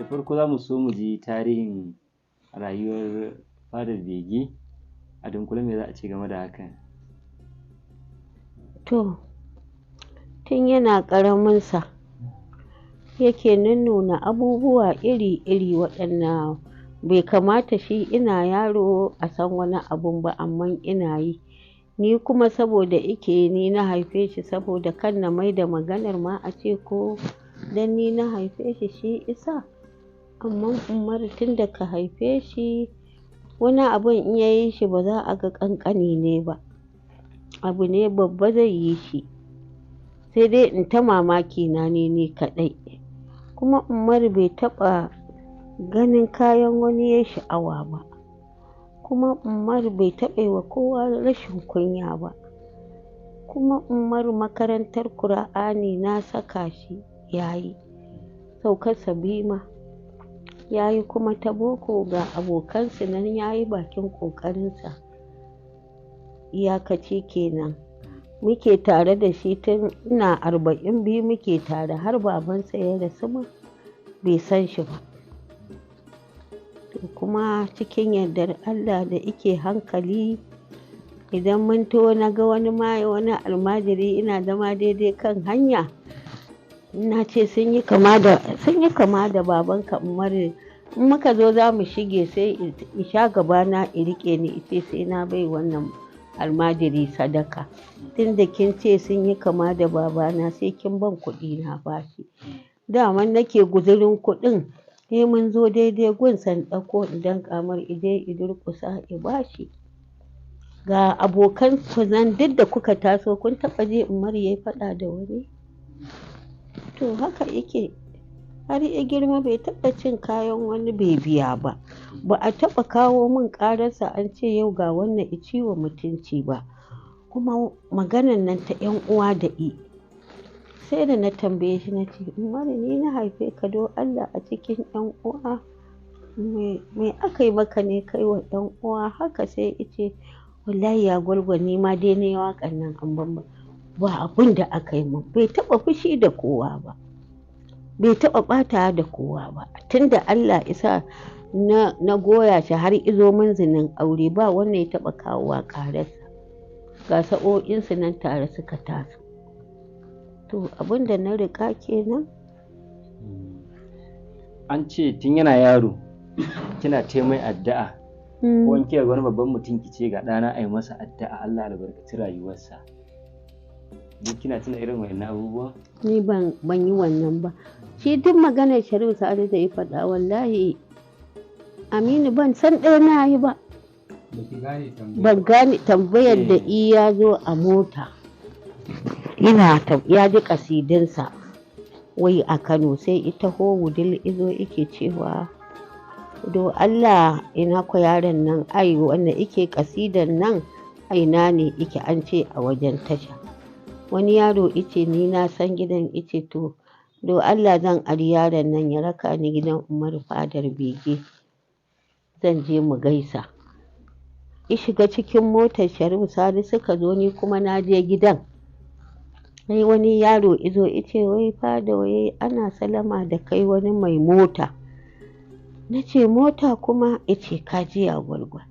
Farko za mu so mu ji tarihin rayuwar Fadar Bege. A dunkule, me za a ce game da hakan? To, tun yana ƙaraminsa yake nunnuna abubuwa iri-iri waɗanda bai kamata shi ina yaro a san wani abun ba, amma ina yi. Ni kuma saboda ike ni na haife shi, saboda kan na mai da maganar ma a ce ko dan ni na haife shi shi isa. Amma Umaru, tun da ka haife shi, wani abun in ya yi shi ba za a ga ƙanƙani ne ba. Abu ne babba zai yi shi. Sai dai in ta mamaki na ne ni kaɗai. Kuma Umaru bai taɓa ganin kayan wani ya sha'awa ba. Kuma Umaru bai taɓa yi wa kowa rashin kunya ba. Kuma Umaru, makarantar Kur'ani na saka shi ya yi. Saukarsa biyu ma. Ya yi kuma ta boko, ga abokansu nan, ya yi bakin ƙoƙarinsa. Iyakaci kenan. Muke tare da shi tun ina 42, muke tare har babansa ya rasu ma bai san shi ba. To, kuma cikin yardar Allah da ike hankali, idan mun taho na ga wani ma wani almajiri ina zama daidai kan hanya, na ce sun yi kama da babanka Umaru. In muka zo za mu shige, sai in sha gabana in riƙe ni, ice sai na bai wannan almajiri sadaka. Tunda kin ce sun yi kama da babana, sai kin ban kuɗi na bashi. Daman nake guzurin kuɗin, sai mun zo daidai gunsa in ɗauko in danƙa mar, ije i durƙusa i bashi. Ga abokan ku nan duk da kuka taso, kun taɓa ji Umaru yayi faɗa da wani? To, haka yake. Har ya girma bai taɓa cin kayan wani bai biya ba. Ba a taɓa kawo min ƙararsa an ce yau ga wannan i ciwa mutunci ba. Kuma maganan nan ta 'yan uwa da i. Sai da na tambaye shi, na ce, "Umaru, ni na haife ka, don Allah a cikin 'yan uwa me aka yi maka ne kai wa 'yan uwa haka?" Sai ice, "Wallahi ya Gwalgwa, ni ma dai na yi waƙan nan an ban ba abun da aka yi min." Bai taɓa fushi da kowa ba. Bai taɓa ɓatawa da kowa ba. Tunda Allah isa na goya shi har izo munzalin aure, ba wanda ya taɓa kawowa ƙararsa. Ga sa'o'insu nan tare suka taso. To, abin da na riƙa kenan. An ce tun yana yaro kina ta mai addu'a. Ko in kika ga wani babban mutum, ki ce ga ɗana, a yi masa addu'a, Allah albarkaci rayuwarsa. Duk kina tuna irin waɗannan abubuwan? Ni ban yi wannan ba. Shi duk maganar Sharif Sa'adu da ya faɗa, wallahi Aminu, ban san ɗaya na yi ba. Ba ki gane tambayar. Ban gane tambayar da i ya zo a mota. Ina ya ji ƙasidinsa wai a Kano, sai ita ho Wudil izo yake cewa, do Allah ina ko yaron nan, ai wanda ike ƙasidan nan aina ne ike? An ce a wajen tasha. Wani yaro ice ni na san gidan, ice to do Allah zan ari yaron nan ya raka ni gidan Umaru Fadar Bege. Zan je mu gaisa. I shiga cikin motar Sharif Sani suka zo, ni kuma na je gidan. Sai wani yaro izo ice, "Wai Fada, wai ana salama da kai, wani mai mota." Na ce, "Mota kuma?" Ice, "Ka ji ya Gwalgwal."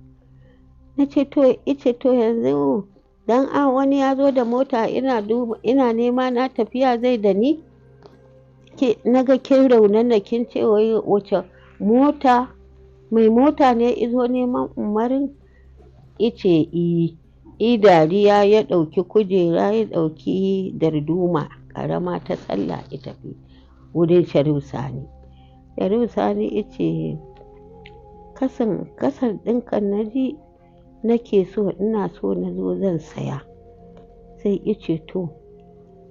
Na ce, "To." Ice, "To, yanzu dan a wani ya zo da mota ina duba ina nema na tafiya zai da ni? Ke na ga kin raunana, kin ce wai wace mota, mai mota ne izo neman Umarin?" Ice i. I dariya, ya ɗauki kujera, ya ɗauki darduma ƙarama ta sallah, ya tafi wurin Sharif Sani. Sharif Sani ice, "Kasan kasan ɗinka na ji nake so, ina so na zo zan saya." Sai ice to.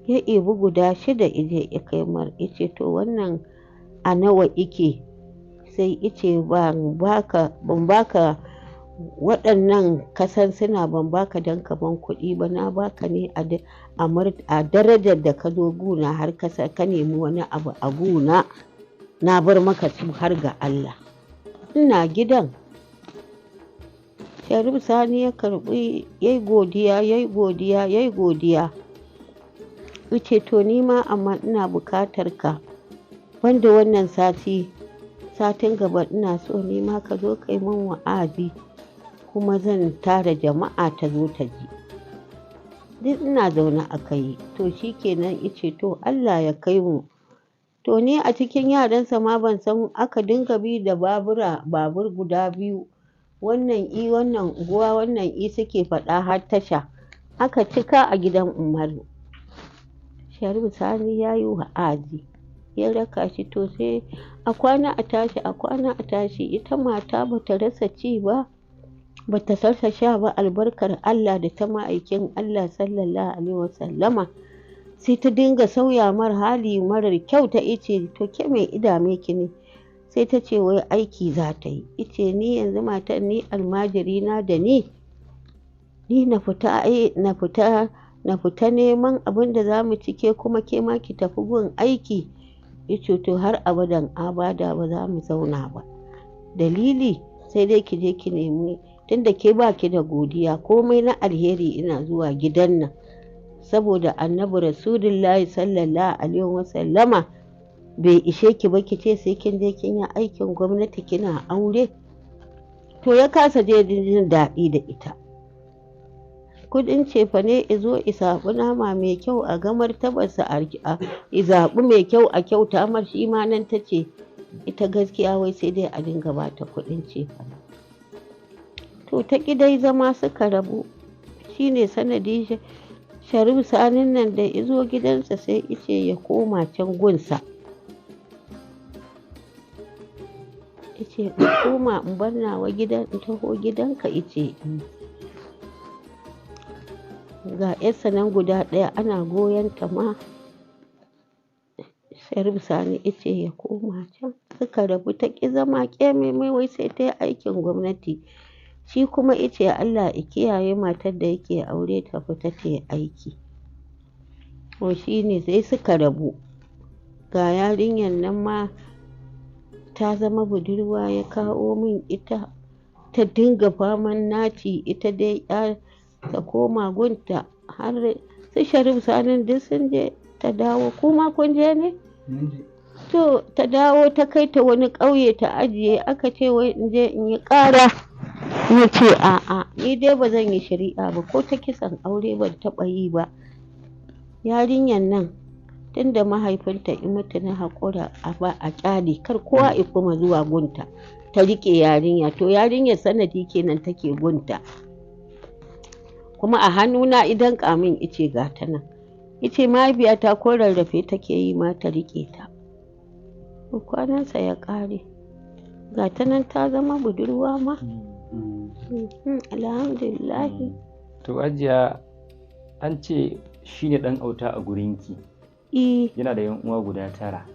Ya ɗebi guda shida ije ya kai mar, ice to wannan a nawa ike? Sai ice, Ban baka waɗannan kasan suna, ban baka don ka ban kuɗi ba, na baka ne a darajar da ka zo guna har ka nemi wani abu a guna, na bar maka su har ga Allah." Ina gidan. Sharif Sani ya karɓi, yayi godiya, yayi godiya, yayi godiya. Ice to ni ma amma ina bukatar ka banda wannan sati. Satin gaba ina so ni ma ka zo kai min wa'azi, kuma zan tara jama'a ta zo ta ji. Duk ina zaune aka yi. To shi kenan, ice to Allah ya kai mu. To ni a cikin yaransa ma ban san aka dinga bi da babura, babur guda biyu, wannan i wannan unguwa, wannan i suke faɗa har tasha. Aka cika a gidan Umaru. Sharif Sani ya yi wa'azi, ya raka shi. To sai a kwana a tashi, a kwana a tashi, ita mata bata rasa ci ba, bata rasa sha ba, albarkar Allah da ta ma'aikin Allah sallallahu alaihi wasallama. Sai ta dinga sauya mar hali marar kyau. Ta ice, to ke mai idame ki ne? Sai ta ce wai aiki za ta yi. Ice ni yanzu matan ni almajiri na da ni, ni na fita, ai na fita, na fita neman abin da za mu ci, ke kuma ke ma ki tafi gun aiki. Ice to har abadan abada ba za mu zauna ba. Dalili sai dai ki je ki nemi, tunda ke ba ki da godiya, komai na alheri ina zuwa gidan nan saboda Annabi Rasulullahi sallallahu alaihi wasallama bai ishe ki ba, ki ce sai kin je kin yi aikin gwamnati kina aure. To ya kasa je jin daɗi da ita. Kudin cefane izo i zaɓi nama mai kyau a gamar tabarsa, a i zaɓi mai kyau a kyauta mar, shi ma nan ta ce ita gaskiya wai sai dai a dinga bata kuɗin cefane. To ta ƙi dai zama, suka rabu. Shine sanadi Sharif Sanin nan da izo gidansa sai ice ya koma can gunsa. Ice in koma in bar nawa gidan in taho gidanka? Ice ga yarsa nan guda ɗaya ana goyon ta ma. Sharif Sani ice ya koma can, suka rabu. Ta ƙi zama ƙememe, wai sai ta yi aikin gwamnati. Shi kuma ice Allah ya kiyaye matar da yake aure ta fita ta yi aiki. To shi ne sai suka rabu. Ga yarinyar nan ma ta zama budurwa, ya kawo min ita, ta dinga faman naci, ita dai ya ta koma gunta, har su Sharif Sanin duk sun je, ta dawo. Kuma kun je ne? Mun je. To ta dawo, ta kai ta wani ƙauye ta ajiye. Aka ce wai in je in yi ƙara. Na ce a'a, ni dai ba zan yi shari'a ba, ko ta kisan aure ban taɓa yi ba. Yarinyar nan tunda mahaifinta i mutu na haƙura, a ba a ƙyale, kar kowa i kuma zuwa gunta, ta riƙe yarinya. To yarinyar sanadi kenan take gunta, kuma a hannuna idan kamin ice ga ta nan, ice mahaifiyata ko rarrafe take yi ma ta riƙe ta. To kwanansa ya ƙare, ga ta nan ta zama budurwa ma. Alhamdulillahi. To Hajiya, an ce shi ne ɗan auta a gurinki. I. Yana da yan uwa guda tara.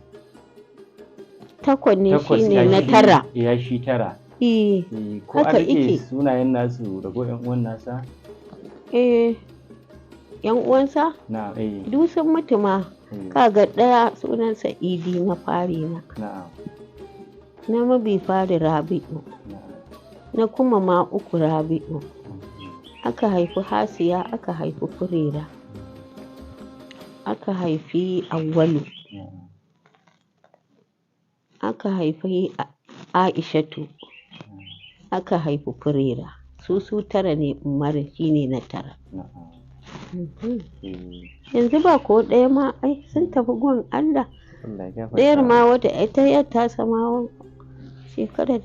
Takwas ne. Takwas. Shine ya na tara. Ya shi tara. I. Eh, ko an Haka rike ike. sunayen nasu rago yan uwan nasa? Eh, yan uwansa Na eh. duk sun mutu ma. Eh, kaga ɗaya sunansa Idi, na fari na. Na'am. Na mabi fari Rabi'u. Na'am. Na kuma ma uku Rabi'u. Aka haifi Hasiya, aka haifi Furera, aka haifi Awwalu, Na'am. aka haifi Aishatu, aka haifi Furera. Su su tara ne, Umar shine na tara. Na'am. Eh, Yanzu ba ko ɗaya ma, ai sun tafi gun Allah. Allah ya gafarta. Ɗayar ma wata ita yar ta sama shekarar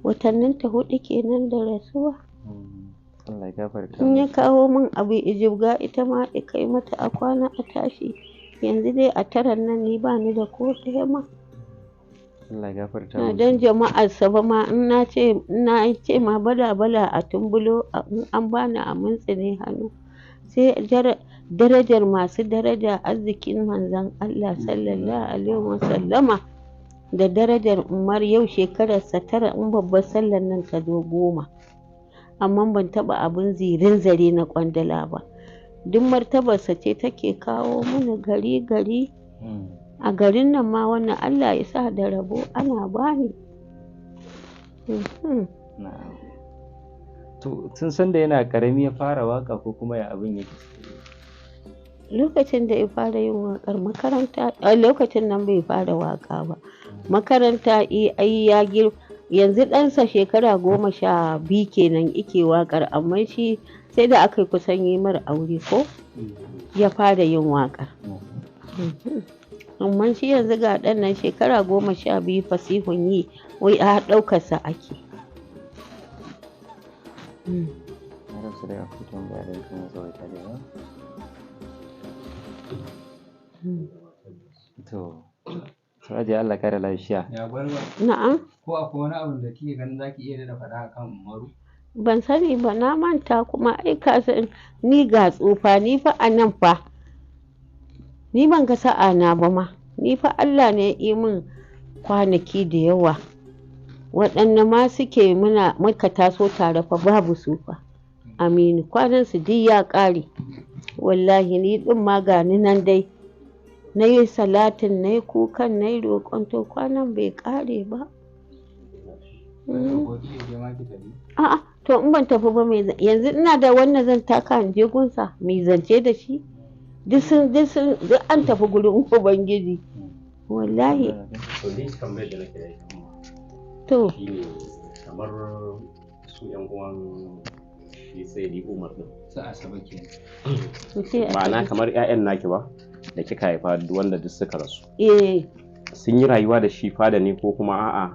watannin ta 4 kenan da rasuwa. Allah ya gafarta. In ya Musu. kawo min abu ijibga, ita ma i kai mata, a kwana a tashi. Yanzu dai a taran nan ni ba ni da ko ɗaya ma. Allah ya gafarta Na musu. don jama'ar sa ba ma, in na ce in na ce ma bala bala a tumbulo, in an bani a mintsine hannu. Sai darajar masu daraja, arzikin Manzon Allah sallallahu alaihi wasallama da darajar Umar, yau shekararsa 9, in babbar sallar nan ta zo 10. Amma ban taɓa abin zirin zare na ƙwandala ba. Duk martabarsa ce take kawo mana gari gari. A garin nan ma wannan Allah ya sa da rabo ana bani. Na'am. To tun sanda yana ƙarami ya fara waƙa ko kuma ya abin yake? Lokacin da ya fara yin waƙar makaranta, a lokacin nan bai fara waƙa ba. Makaranta ai ya gir yanzu ɗansa shekara 12 kenan ike waƙar, amma shi sai da aka yi kusan yi mar aure ko ya fara yin waƙar. Amma shi yanzu ga ɗan nan shekara 12 fasihun yi, wai a ɗaukarsa ake. Na rasa da akwai tambaya don kan tsawaita da yawa. To, to Hajiya Allah kara lafiya. Ya gwarba, Na'am. ko akwai wani abu da kike ganin zaki iya daɗa faɗa akan Umaru? Ban sani ba, na manta kuma ai ka san ni ga tsufa, ni fa a nan fa. Ni ban ga sa'a na ba ma. Ni fa Allah ne ya yi min kwanaki da yawa. Waɗanne ma suke muna muka taso tare fa babu su fa. Aminu kwanan su duk ya ƙare. Wallahi ni ɗin ma ga ni nan dai. Na yi salatin, na yi kukan, na yi roƙon, to kwanan bai ƙare ba. Ko kike je ma ki tafi? A'a, to in ban tafi ba me yanzu ina da wannan zan taka in je gunsa mai zance da shi. Duk sun duk sun duk an tafi gurin Ubangiji. Wallahi To ni tambayar da nake da ita kuma to shine kamar su yan uwan shi Sayyidi Umar din. Su Asabe kenan. to sai a Ma'ana tafi. kamar 'ya'yan naki ba da kika haifa duk wanda duk suka rasu. Eh, Sun yi rayuwa da shi fada ne ko kuma a'a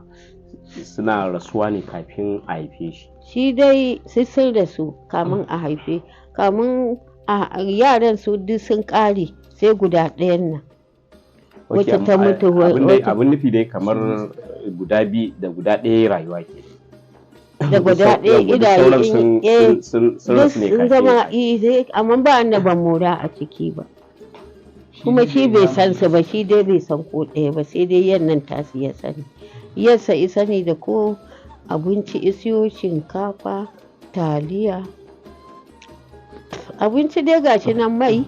suna rasuwa ne kafin a haife shi. shi dai sai sun rasu kamun a haife, kamun a yaran su duk sun ƙare sai guda ɗayan nan. Ok, Wacce ta mutu, abin nufi dai kamar guda biyu da guda ɗaya rayuwa ke. Da guda ɗaya Duk sauran idaye sun duk rasu ne sun kafin zama a haife. eh, amma ba wanda ban mora a ciki ba. Kuma shi bai san su ba, shi dai bai san ko ɗaya ba, sai dai yan nan tasu ya sani. Yarsa i sani da ko abinci isiyo shinkafa, taliya, abinci dai gashi nan mai,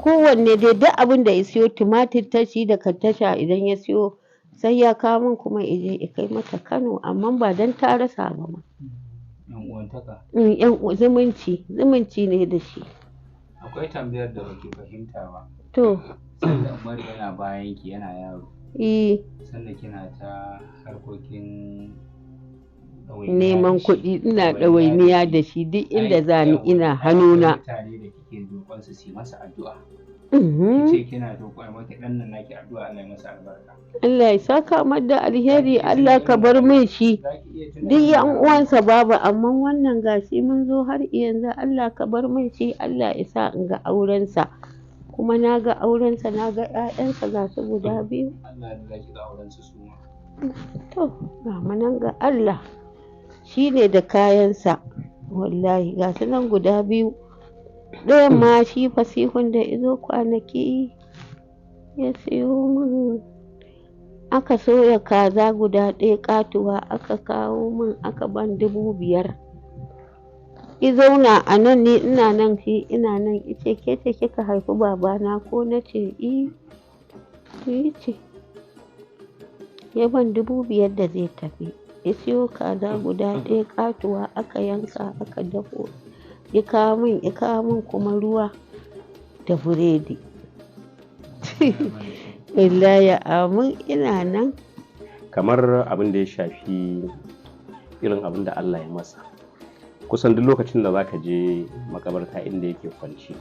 kowanne dai duk abin da ya siyo, tumatir tashi daga tasha idan ya siyo sai ya kawo min kuma ije ya kai mata Kano, amma ba don ta rasa ba ma. Yan uwantaka. Yan zumunci, zumunci ne da shi. Akwai tambayar da baki fahimta ba. To, Sanda Umaru yana bayan ki yana yaro. eh, Sanda kina ta harkokin ɗawainiya neman da shi, kuɗi ina ɗawainiya da shi duk inda za ni ina Ai, hannuna. akwai mutane da kike roƙon su su yi masa addu'a. Mhm. Kice kina roƙon maki ɗan nan naki addu'a Allah ya masa albarka. Allah ya saka mar da alheri, Allah ka bar min shi. Zaki iya tuna Duk yan uwansa babu, amma wannan gashi mun zo har yanzu, Allah ka bar min shi, Allah ya sa in ga aurensa. Kuma na ga aurensa, na ga 'ya'yansa ga su guda biyu. Allah ya zaki ga auren su su ma. To, ga mu nan ga Allah. Shi ne da kayansa. Wallahi ga su nan guda biyu. Ɗayan ma shi fasihun da izo kwanaki ya siyo min. Aka soya kaza guda ɗaya ƙatuwa aka kawo min aka ban 5,000. I zauna a nan ni ina nan shi ina nan ice ke ce kika haifi babana ko na ce i ni ce. Ya ban 5,000 da zai tafi. Ya siyo kaza guda ɗaya ƙatuwa aka yanka aka dafo. Ya kawo min, ya kawo min kuma ruwa da buredi. Wallahi amin ina nan. Kamar abin da ya shafi irin abin da Allah ya masa. Kusan duk lokacin da zaka je makabarta inda yake kwance,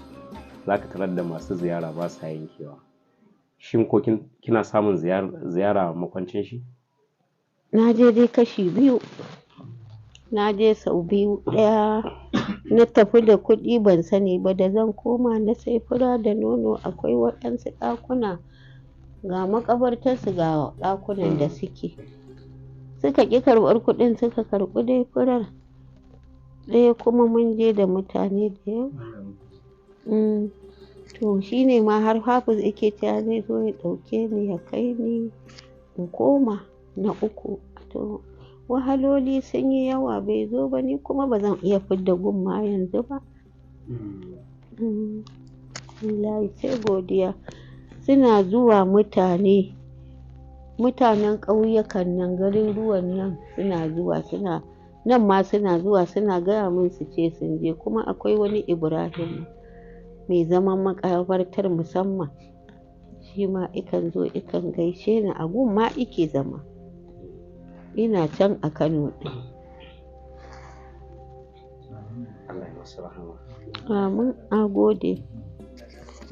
zaka tarar da masu ziyara ba sa yankewa. Shin ko kina samun ziyara makwancin shi? Na je dai kashi biyu. Na je sau biyu. Ɗaya na tafi da kuɗi ban sani ba, da zan koma na sai fura da nono. Akwai waɗansu ɗakuna ga makabartarsu ga ɗakunan da suke. Suka ƙi karɓar kuɗin suka karɓi dai furar. Ɗaya kuma mun je da mutane da yawa. To shi ne ma har Hafiz yake cewa zai zo ya ɗauke ni ya kai ni in koma na uku. To wahaloli sun yi yawa bai zo ba, ni kuma ba zan iya fidda gumma yanzu ba. Wallahi sai godiya. Suna zuwa mutane, mutanen ƙauyukan nan garuruwan nan suna zuwa suna nan ma suna zuwa suna gaya min su ce sun je. Kuma akwai wani Ibrahim mai zaman makabartar musamman. Shi ma ikan zo ikan gaishe ni, a gun ma ike zama. Ina can a Kano ɗin. Allah ya masa rahama. Amin, na gode.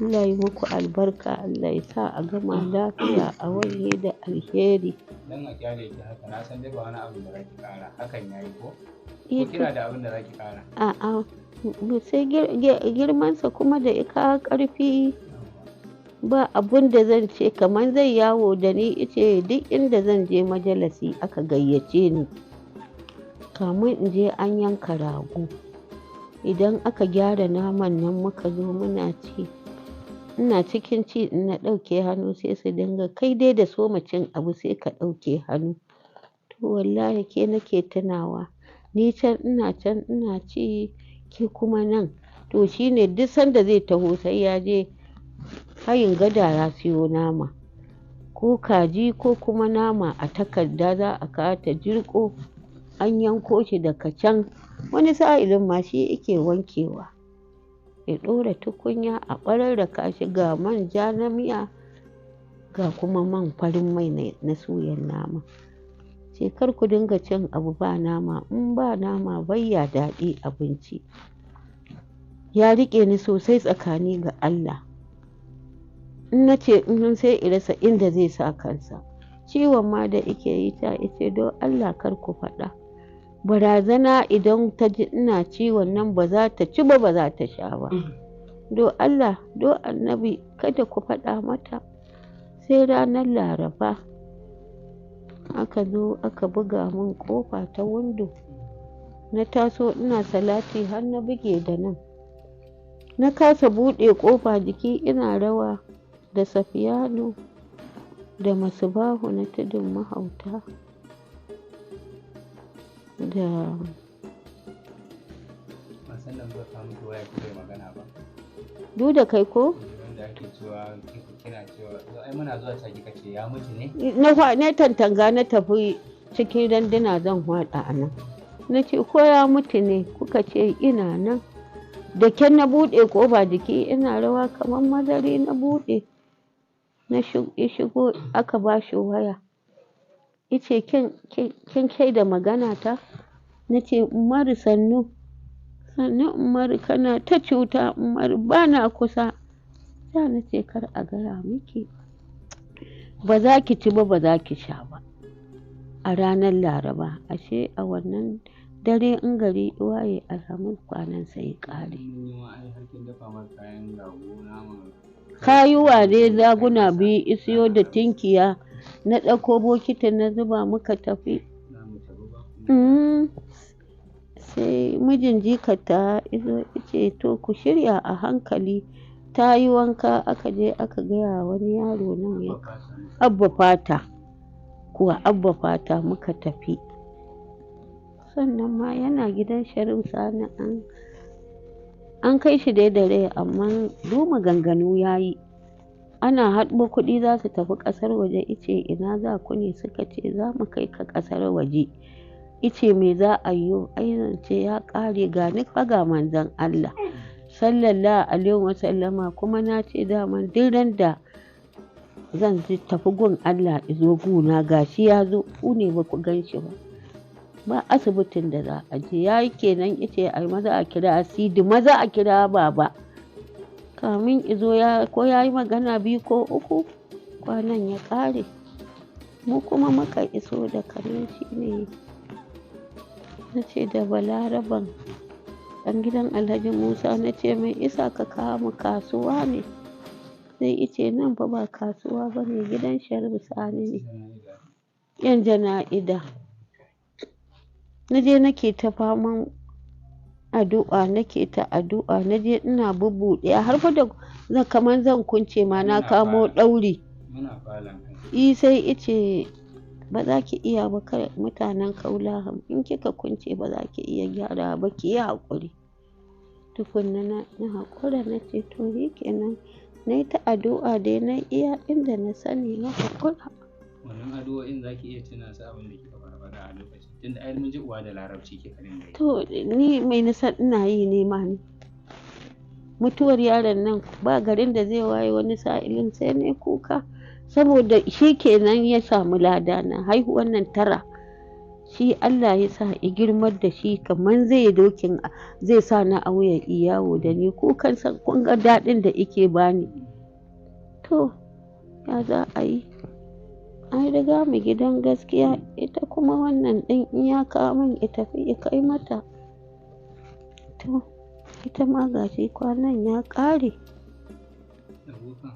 Allah ya muku albarka, Allah ya sa a gama lafiya a wanye da alheri. Dan a kyale ki haka, na san dai ba wani abu da zaki kara, hakan yayi ko? Ko kina da abin da zaki kara? A'a, sai girmansa kuma da ya kawo ƙarfi, ba abun da zan ce, kamar zai yawo da ni, ice duk inda zan je majalisi aka gayyace ni, kamun in je an yanka rago. Idan aka gyara naman nan muka zo muna ci, ina cikin ci in na ɗauke hannu sai su dinga kai dai da soma cin abu sai ka ɗauke hannu. To wallahi ke nake tunawa, ni can ina can ina ci, ke kuma nan. To shine duk sanda zai taho sai ya je hayin gada ya siyo nama, ko kaji ko kuma nama a takarda za a kawo ta jirƙo, an yanko shi daga can. Wani sa'ilin ma shi yake wankewa, ya ɗora tukunya a ɓararraka shi, ga manja na miya, ga kuma man farin mai na suyan nama. Ce kar ku dinga cin abu ba nama, in ba nama bayya daɗi abinci. Ya riƙe ni sosai tsakani ga Allah. In na ce in sai in rasa inda zai sa kansa. Ciwon ma da ike yi ta ice don Allah kar ku faɗa. Barazana idan ta ji ina ciwon nan ba za ta ci ba, ba za ta sha ba. Do Allah, do annabi kada ku faɗa mata. Sai ranar Laraba aka zo aka buga min ƙofa ta windo. Na taso ina salati har na buge da nan. Na kasa buɗe ƙofa, jiki ina rawa, da Safiyanu da Masubahu na tudun mahauta da Ban san da muka kawo miki waya kika yi magana ba. Duk da kai ko? Wanda ake cewa kina cewa ai muna zuwa ta kika ce ya mutu ne? Na tantanga na tafi cikin randuna zan hwaɗa a nan. Na ce ko ya mutu ne, kuka ce ina nan. Da kyan na buɗe ƙofa, jiki ina rawa kamar mazari, na buɗe. Na shigo aka ba shi waya. Ice kin shaida magana ta? Na ce Umaru sannu. Sannu Umaru, kana ta cuta Umaru, ba na kusa. Da na ce kar a gaya miki. Ba za ki ci ba, ba za ki sha ba. A ranar Laraba, ashe a wannan dare in gari waye alhamis kwanan sai ƙare. Kayuwa ne zaguna biyu isiyo da tinkiya, na ɗauko bokitin na zuba muka tafi. Sai mijin jikata izo ice to ku shirya a hankali. Ta yi wanka aka je aka gaya wani yaro nan ya Abba Fata. Kuwa Abba Fata muka tafi. Sannan ma yana gidan Sharif Sani an kai shi dai da rai, amma duk maganganu ya yi. Ana haɗo kuɗi za su tafi ƙasar waje, ice ina za ku ne, suka ce za mu kai ka ƙasar waje. Ice me za a yi? Ai zance ya ƙare, ga ni fa ga manzon Allah sallallahu alaihi wasallama, kuma na ce daman duk ran da zan tafi gun Allah izo guna, gashi ya zo, ku ne ba ku gan shi ba. Ba asibitin da za a je yayi kenan, ice ai maza a kira Sidi, maza a kira baba. Kamin izo ya ko yayi magana biyu ko uku, kwanan ya ƙare. Mu kuma muka iso da kanin shi ne. Na ce da Balaraban ɗan gidan Alhaji Musa, na ce mai isa ka kawo mu kasuwa ne? Sai ice nan fa ba kasuwa ba ne, gidan Sharif Sani ne. Yan jana'ida. Na je nake ta faman addu'a, nake ta addu'a, na je ina bubbuɗe har fa da kamar zan kunce ma na kamo ɗauri. I sai ice ba za ki iya ba, mutanen Kaulaha in kika kunce ba za ki iya gyara ba, ki yi haƙuri. Tukunna na haƙura, na ce to shikenan. Na yi ta addu'a dai na iya inda na sani na haƙura. Wannan addu'o'in za ki iya tuna su abin da kika faɗa a lokacin, tunda ai mun ji uwa da larabci kika dinga yi. To ni mai na san ina yi ne ma ni. Mutuwar yaron nan ba garin da zai waye wani sa'ilin sai ne kuka, saboda shi kenan ya samu ladana haihuwan nan 9. Shi Allah ya sa ya girmar da shi kamar zai dokin zai sa na a wuya iyawo da ni kukan san kun ga daɗin da ike bani. To ya za a yi? An riga mu gidan gaskiya. Ita kuma wannan ɗin in ya kawo min ita fi ya kai mata. To ita ma gashi kwanan ya ƙare. Da kuka.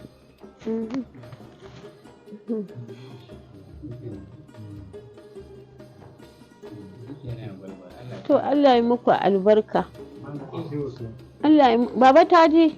Shikenan, gwalgwal. Allah ya To Allah ya muku albarka. Allah ya, baba ta je.